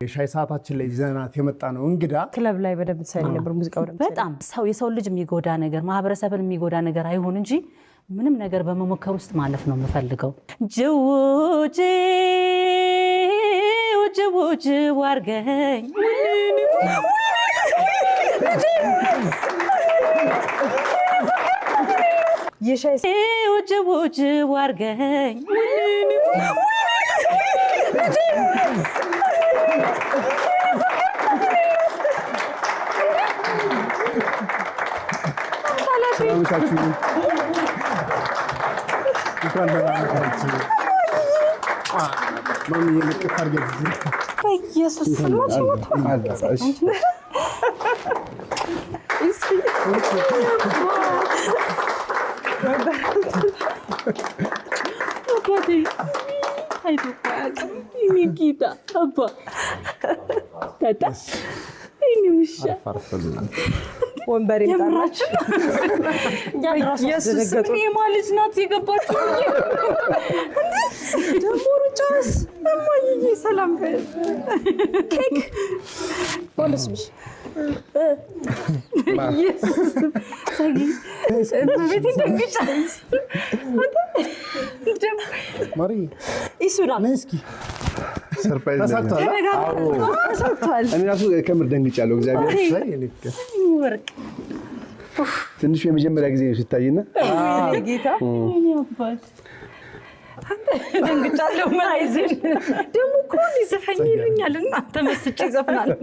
የሻይ ሰዓታችን ላይ ይዘናት የመጣ ነው እንግዳ። ክለብ ላይ በደንብ ትሰሪ ነበር፣ ሙዚቃ በደንብ ትሰሪ። በጣም ሰው የሰው ልጅ የሚጎዳ ነገር፣ ማህበረሰብን የሚጎዳ ነገር አይሆን እንጂ ምንም ነገር በመሞከር ውስጥ ማለፍ ነው የምፈልገው። ጅው ጅው ጅው ጅው አርገኝ። የሻይ ጅው ጅው ጅው አርገኝ። ሰላምታችሁ፣ እንኳን ደህና መጣችሁ። ማሚዬ ልቅፍ አድርገን እዚህ። በኢየሱስ ስም። እሺ። አባቴ አይቶ እኮ አያውቅም። የእኔ ጌታ አባ ታታ የእኔ ውሻ። አርፍ አርፍ። ወንበር ይምጣላችሁ። የምራችን ኢየሱስ። የማ ልጅ ናት የገባችው? ደግሞ ሩጫስ እማዬ ሰላም በይ። ኬክ ቦነስምሽ። ኢየሱስ ሳጊ በቤቴ ደንግጫለሁ። ማሪ። ይሱና። ነይ እስኪ። Surprise። ተሳክቷል። ተሳክቷል። እኔ ራሱ ከምር ደንግጫለሁ። እግዚአብሔር። የኔ ፍቅር። ወርቅ። ትንሹ የመጀመሪያ ጊዜ ነው ሲታይና ጌታ። የኔ አባት ደንግጫለሁ። ምን አይዞሽ ደግሞ እኮ ዘፈኝ ይሉኛል እና ተመስጬ እዘፍናለሁ።